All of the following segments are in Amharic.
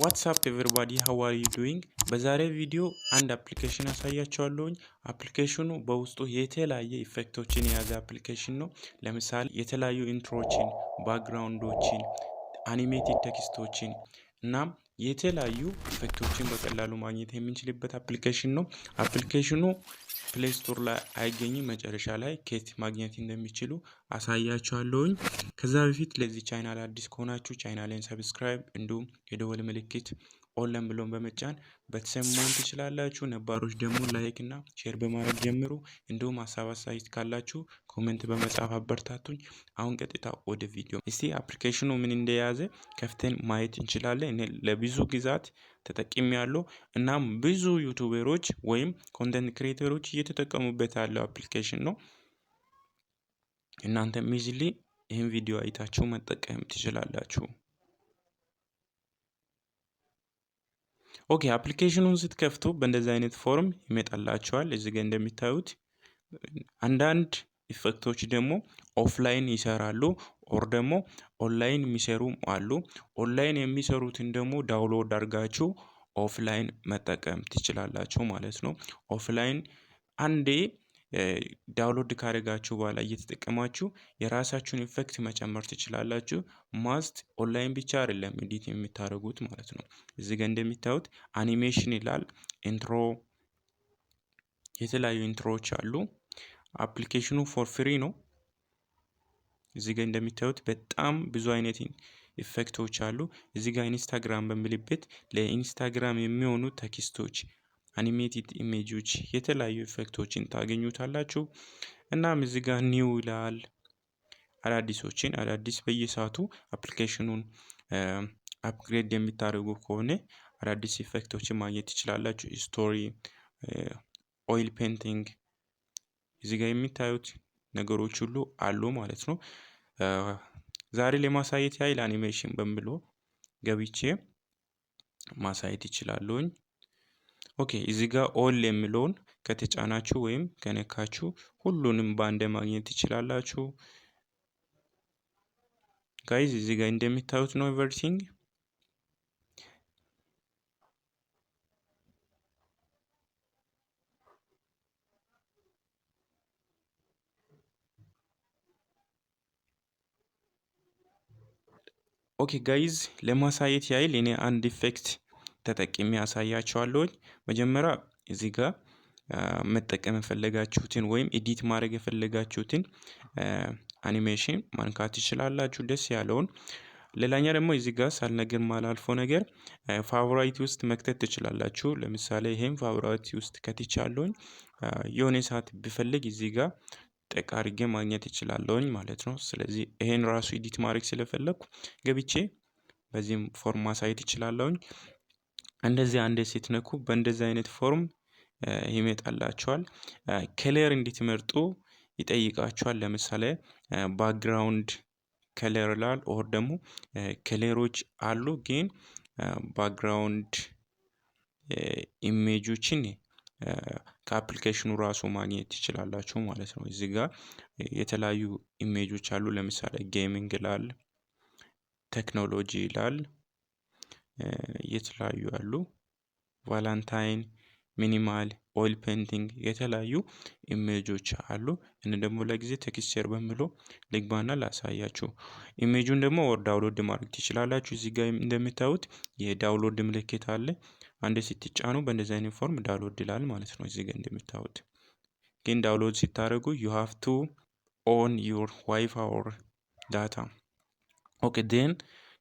What's up everybody, how are you doing? በዛሬ ቪዲዮ አንድ application አሳያችኋለሁኝ። Application ኑ በውስጡ የተለያየ effect ኦችን የያዘ application ነው። ለምሳሌ የተለያዩ intro ዎችን፣ background ኦችን፣ animated text ኦችን እናም የተለያዩ effect ኦችን በቀላሉ ማግኘት የምንችልበት application ነው። Application ኑ Play Store ላይ አይገኝም። መጨረሻ ላይ ከየት ማግኘት እንደሚችሉ አሳያችኋለሁኝ። ከዛ በፊት ለዚህ ቻናል አዲስ ከሆናችሁ channel ኤን subscribe እንዲሁም የደወል ምልክት all ብሎን በመጫን ቤተሰብ መሆን ትችላላችሁ። ነባሮች ደግሞ like እና share በማድረግ ጀምሩ። እንዲሁም ሀሳብ አስተያየት ካላችሁ comment በመጻፍ አበርታቱኝ። አሁን ቀጥታ ወደ ቪዲዮ። እስቲ application ኑ ምን እንደያዘ ከፍተን ማየት እንችላለን። እኔ ለብዙ ጊዜያት ተጠቅሜያለሁ። እናም ብዙ YouTuber ኦች ወይም content creator ኦች እየተጠቀሙበት ያለው application ነው። እናንተም easily ይህን ቪዲዮ አይታችሁ መጠቀም ትችላላችሁ። Okay, application ኑን ስትከፍቱ በእንደዚህ አይነት form ይመጣላችኋል። እዚህ ጋር እንደሚታዩት አንዳንድ effect ኦች ደግሞ offline ይሰራሉ or ደግሞ ኦንላይን የሚሰሩ አሉ። ኦንላይን የሚሰሩትን ደግሞ download አድርጋችሁ offline መጠቀም ትችላላችሁ ማለት ነው። Offline አንዴ download ካደረጋችሁ በኋላ እየተጠቀማችሁ የራሳችሁን effect መጨመር ትችላላችሁ። Must online ብቻ አይደለም edit የምታደርጉት ማለት ነው። እዚህ ጋር እንደሚታዩት አኒሜሽን ይላል፣ intro፣ የተለያዩ intro ዎች አሉ። Application ኑ for free ነው። እዚህ ጋር እንደሚታዩት በጣም ብዙ አይነት effect ኦች አሉ። እዚህ ጋር Instagram በሚልበት ለ Instagram የሚሆኑ text ኦች፣ animated image ኦች፣ የተለያዩ effect ኦችን ታገኙታላችሁ። እናም እዚህ ጋር new ይላል። አዳዲሶችን አዳዲስ በየሰዓቱ application ኑን upgrade የምታደርጉ ከሆነ አዳዲስ effect ኦችን ማግኘት ትችላላችሁ። Story፣ oil painting፣ እዚህ ጋር የሚታዩት ነገሮች ሁሉ አሉ ማለት ነው። ዛሬ ለማሳየት ያህል አኒሜሽን በሚለው ገብቼ ማሳየት እችላለሁኝ። Okay, እዚህ ጋር all የሚለውን ከተጫናችሁ ወይም ከነካችሁ ሁሉንም በአንድ ማግኘት ትችላላችሁ። Guys, እዚህ ጋር እንደሚታዩት ነው everything። Okay guys, ለማሳየት ያህል እኔ አንድ effect ተጠቅሜ አሳያችኋለሁኝ። መጀመሪያ እዚህ ጋር መጠቀም የፈለጋችሁትን ወይም edit ማድረግ የፈለጋችሁትን አኒሜሽን መንካት ትችላላችሁ፣ ደስ ያለውን። ሌላኛ ደግሞ እዚህ ጋር ሳልነግር ማላልፈው ነገር favorite ውስጥ መክተት ትችላላችሁ። ለምሳሌ ይሄን favorite ውስጥ ከትቻለሁኝ። የሆነ ሰዓት ብፈልግ እዚህ ጋር ጠቅ አድርጌ ማግኘት እችላለሁኝ ማለት ነው። ስለዚህ ይሄን ራሱ edit ማድረግ ስለፈለግኩ ገብቼ በዚህም form ማሳየት እችላለሁኝ። እንደዚህ አንዴ ስትነኩ በእንደዚህ አይነት form ይመጣላችኋል። Color እንድትመርጡ ይጠይቃችኋል። ለምሳሌ background color ይላል or ደግሞ color ኦች አሉ፣ ግን background image ኦችን ከ application ኑ ራሱ ማግኘት ትችላላችሁ ማለት ነው። እዚህ ጋር የተለያዩ image ኦች አሉ። ለምሳሌ gaming ይላል፣ ቴክኖሎጂ ይላል፣ የተለያዩ አሉ። Valentine፣ minimal፣ oil painting፣ የተለያዩ image ኦች አሉ። እኔ ደግሞ ለጊዜ texture በሚለው ልግባና ላሳያችሁ። Image ኡን ደግሞ or download ማድረግ ትችላላችሁ። እዚህ ጋር እንደምታዩት የ download ምልክት አለ። አንዴ ስትጫኑ በእንደዚህ አይነት form download ይላል ማለት ነው። እዚህ ጋር እንደምታዩት ግን download ስታደርጉ you have to on your WiFi or data። Okay, then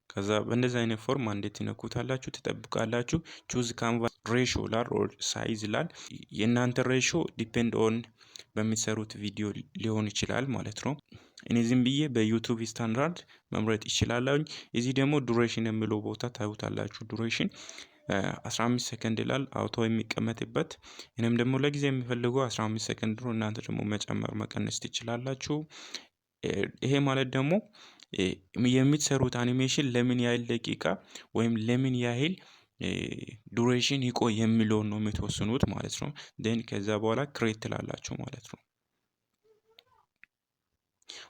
ከዛ በእንደዚህ አይነት form አንዴ ትነኩታላችሁ፣ ትጠብቃላችሁ። Choose canvas ratio ይላል or size ይላል። የእናንተ ratio depend on በሚሰሩት ቪዲዮ ሊሆን ይችላል ማለት ነው። እኔ ዝም ብዬ በ YouTube standard መምረጥ ይችላለሁኝ። እዚህ ደግሞ duration የሚለው ቦታ ታዩታላችሁ። Duration 15 ሰከንድ ይላል auto የሚቀመጥበት። እኔም ደግሞ ለጊዜ የሚፈልገው 15 ሰከንድ ነው። እናንተ ደግሞ መጨመር መቀነስ ትችላላችሁ። ይሄ ማለት ደግሞ የምትሰሩት አኒሜሽን ለምን ያህል ደቂቃ ወይም ለምን ያህል duration ይቆይ የሚለውን ነው የምትወስኑት ማለት ነው። Then ከዛ በኋላ create ትላላችሁ ማለት ነው።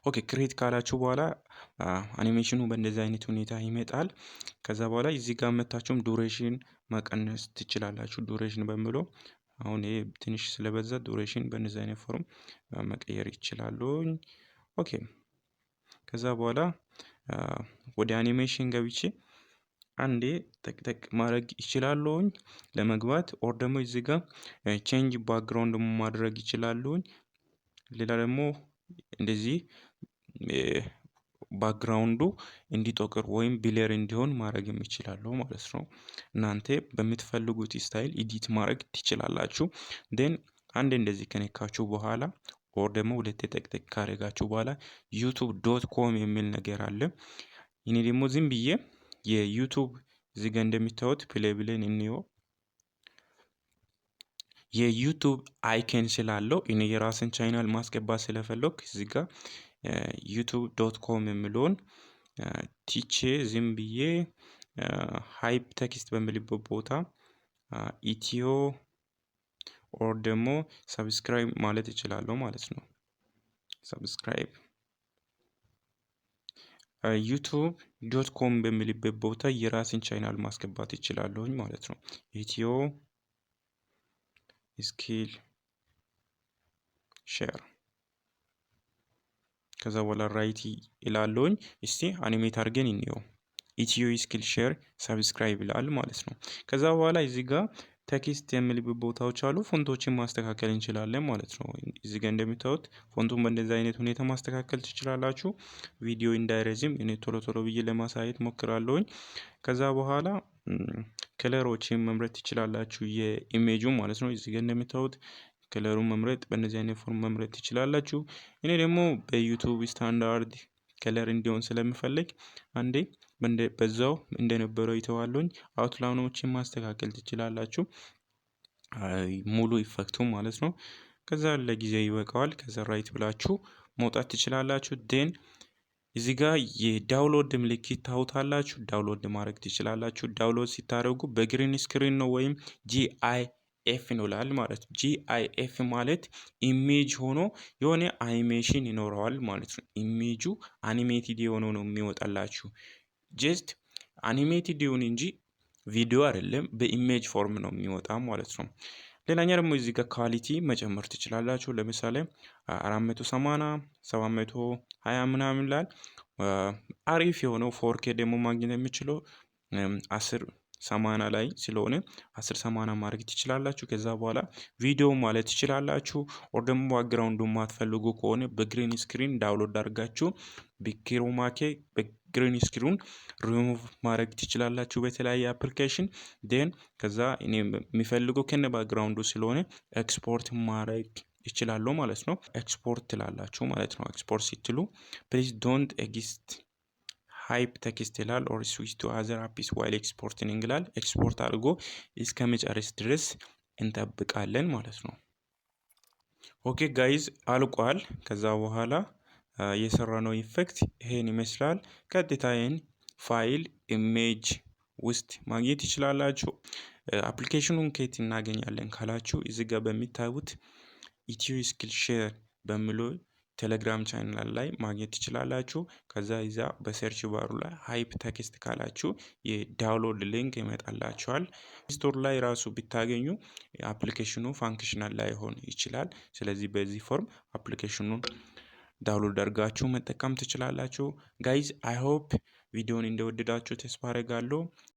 Okay, create ካላችሁ በኋላ አኒሜሽኑ በእንደዚህ አይነት ሁኔታ ይመጣል። ከዛ በኋላ እዚህ ጋር መታችሁም duration መቀነስ ትችላላችሁ። Duration በሚለው አሁን ይሄ ትንሽ ስለበዛ duration በእንደዚህ አይነት form መቀየር ይችላሉ። Okay, ከዛ በኋላ ወደ አኒሜሽን ገብቼ አንዴ ጠቅጠቅ ማድረግ ይችላለሁኝ ለመግባት፣ or ደግሞ እዚህ ጋር change background ማድረግ ይችላለሁኝ። ሌላ ደግሞ እንደዚህ background ኡ እንዲጠቁር ወይም blur እንዲሆን ማድረግም ይችላሉ ማለት ነው። እናንተ በምትፈልጉት style edit ማድረግ ትችላላችሁ። Then አንድ እንደዚህ ከነካችሁ በኋላ or ደግሞ ሁለቴ ጠቅጠቅ ካደረጋችሁ በኋላ YouTube.com የሚል ነገር አለ። እኔ ደግሞ ዝም ብዬ የ YouTube እዚህ ጋር እንደሚታዩት play ብለን እንየው። የ YouTube icon ስላለው እኔ የራስን ቻናል ማስገባት ስለፈለኩ እዚህ ጋር YouTube.com የሚለውን ትቼ ዝም ብዬ hypertext በሚልበት ቦታ ኢትዮ or ደግሞ subscribe ማለት እችላለሁ ማለት ነው። Subscribe YouTube.com በሚልበት ቦታ የራስን ቻናል ማስገባት ይችላለሁኝ ማለት ነው። Ethio Skill Share፣ ከዛ በኋላ right ይላለሁኝ። እስቲ animate አድርገን እንየው። Ethio Skill Share subscribe ይላል ማለት ነው። ከዛ በኋላ እዚህ ጋር text የሚልበት ቦታዎች አሉ። Font ኦችን ማስተካከል እንችላለን ማለት ነው። እዚህ ጋር እንደምታዩት font ኡን በእንደዚህ አይነት ሁኔታ ማስተካከል ትችላላችሁ። ቪዲዮ እንዳይረዝም እኔ ቶሎ ቶሎ ብዬ ለማሳየት ሞክራለሁኝ። ከዛ በኋላ color ኦችን መምረጥ ትችላላችሁ፣ የ image ኡ ማለት ነው። እዚህ ጋር እንደምታዩት color ኡን መምረጥ፣ በእነዚህ አይነት form መምረጥ ትችላላችሁ። እኔ ደግሞ በ YouTube standard color እንዲሆን ስለምፈልግ አንዴ በዛው እንደነበረው ይተዋለሁኝ። Outline ኦችን ማስተካከል ትችላላችሁ። ሙሉ effect ኡ ማለት ነው። ከዛ ለጊዜው ይበቃዋል። ከዛ right ብላችሁ መውጣት ትችላላችሁ። Then እዚህ ጋር የ download ምልክት ታዩታላችሁ። Download ማድረግ ትችላላችሁ። Download ስታደርጉ በ green screen ነው ወይም GIF ነው ይላል ማለት ነው። GIF ማለት image ሆኖ የሆነ አኒሜሽን ይኖረዋል ማለት ነው። Image ኡ animated የሆነው ነው የሚወጣላችሁ። Just animated ይሁን እንጂ ቪዲዮ አይደለም፣ በ image form ነው የሚወጣ ማለት ነው። ሌላኛ ደግሞ እዚህ ጋር quality መጨመር ትችላላችሁ። ለምሳሌ 480፣ 720 ምናምን ይላል። አሪፍ የሆነው 4K ደግሞ ማግኘት የሚችለው 1080 ላይ ስለሆነ 1080 ማድረግ ትችላላችሁ። ከዛ በኋላ ቪዲዮ ማለት ትችላላችሁ። Or ደግሞ background ኡ የማትፈልጉ ከሆነ በ green screen download አድርጋችሁ በክሮማኬ በግሪን ስክሪን ሪሙቭ ማድረግ ትችላላችሁ በተለያየ application። Then ከዛ እኔ የሚፈልገው ከነ background ኡ ስለሆነ ኤክስፖርት ማድረግ ይችላሉ ማለት ነው። ኤክስፖርት ትላላችሁ ማለት ነው። ኤክስፖርት ስትሉ "Please don't exit hypertext" ይላል፣ "or switch to other apps while exporting" ይላል። ኤክስፖርት አድርጎ እስከሚጨርስ ድረስ እንጠብቃለን ማለት ነው። Okay guys፣ አልቋል። ከዛ በኋላ የሰራነው effect ይሄን ይመስላል። ቀጥታ ይህን file image ውስጥ ማግኘት ትችላላችሁ። Application ኑን ከየት እናገኛለን ካላችሁ እዚህ ጋር በሚታዩት Ethio Skill Share በሚለው ቴሌግራም ቻናል ላይ ማግኘት ትችላላችሁ። ከዛ ይዛ በ search bar ኡ ላይ hypertext ካላችሁ የ download link ይመጣላችኋል። Store ላይ ራሱ ብታገኙ application ኑ functional ላይሆን ይችላል። ስለዚህ በዚህ form application ኑን download አድርጋችሁ መጠቀም ትችላላችሁ። Guys, I hope ቪዲዮን እንደወደዳችሁ ተስፋ አደርጋለሁ።